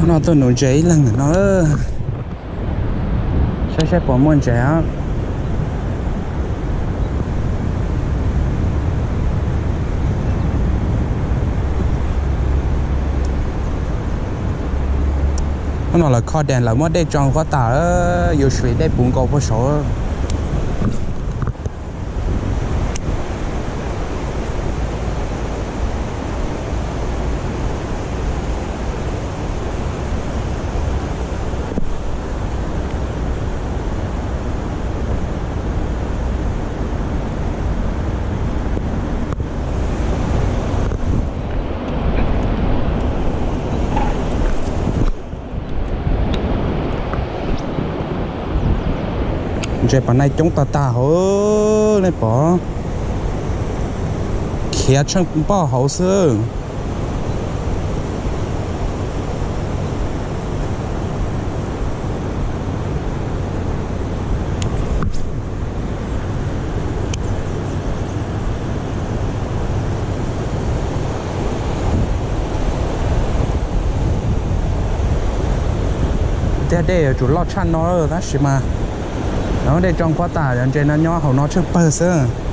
No tuaj nuv ntses ib leeg ntawm no, saib saib puas muaj ntses os. Hnub no lawv kho dees lawv muab dej tso huab tas, usually dej puv nkaus puag saud. Ntses pas nai coob tag tag hauv, nej pom, khiav tsheej npoj hauv xwb. Tiag dej yuav tsum loj tshaj no tab sis mas lawv muab dej tso huab tas, cov ntses no nyob hauv no tsheej pawg xwb.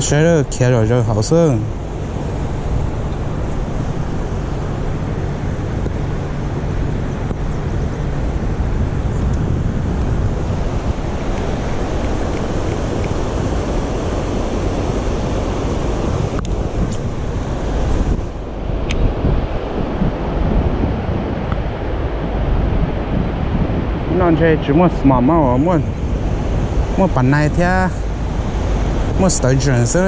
Saib, khiav zom zaws hauv xwb. No ntshe tsis muaj smallmouth, muaj pas nai thiab muaj sturgeon xwb.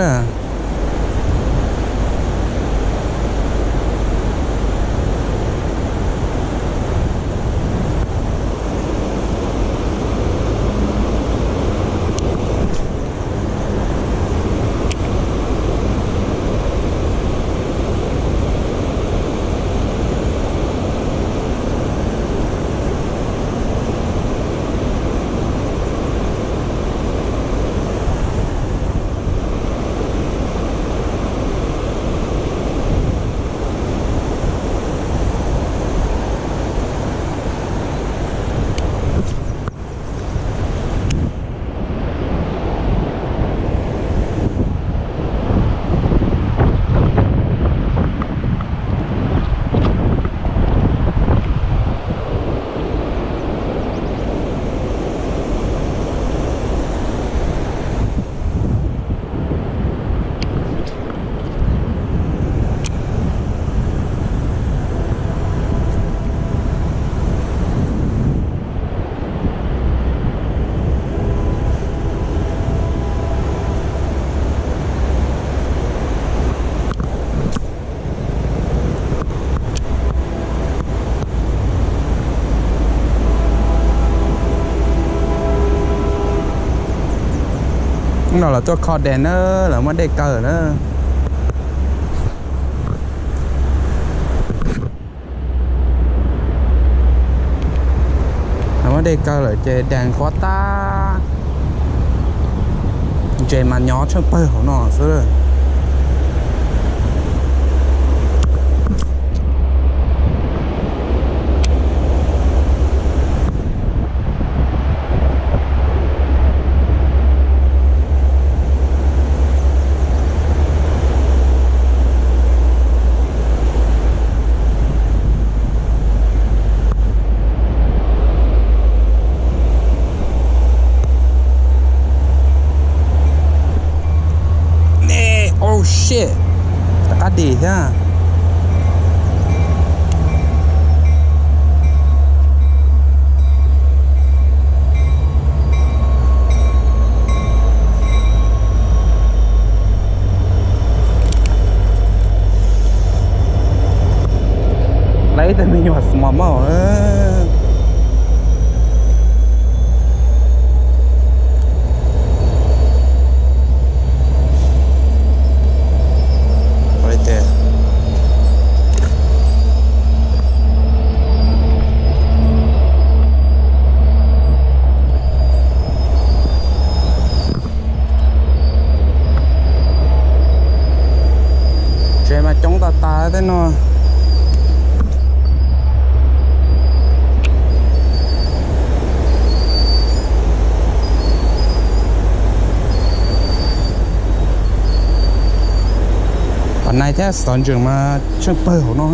No lawv tuaj kho dees na, lawv muab dej kaw na. Lawv muab dej kaw lawm ces dees huab tas, ntses mas nyob tsheej pawg hauv no xwb. Oh shit, rov qab dim thiab. Me nyuam small mouth. Tsev mas coob tas tas tej no. Pas Nais thiab Xov Ntsees mas tsheej pawg hauv no.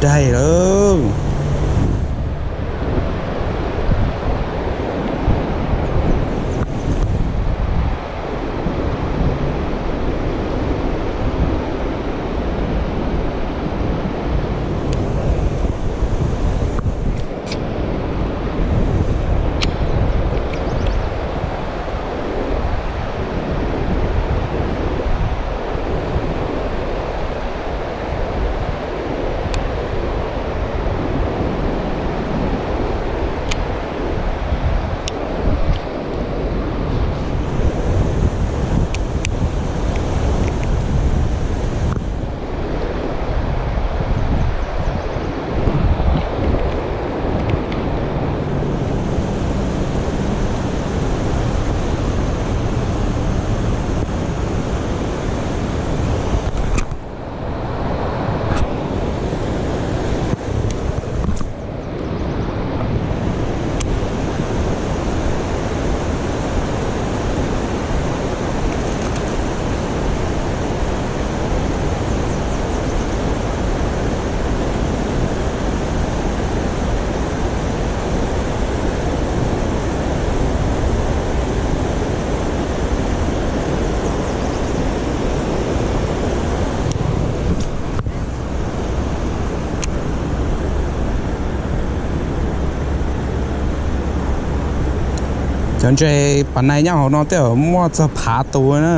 Daig lawm. Cov ntses pas nai nyob hauv no tej zaum muaj txog phav tus na.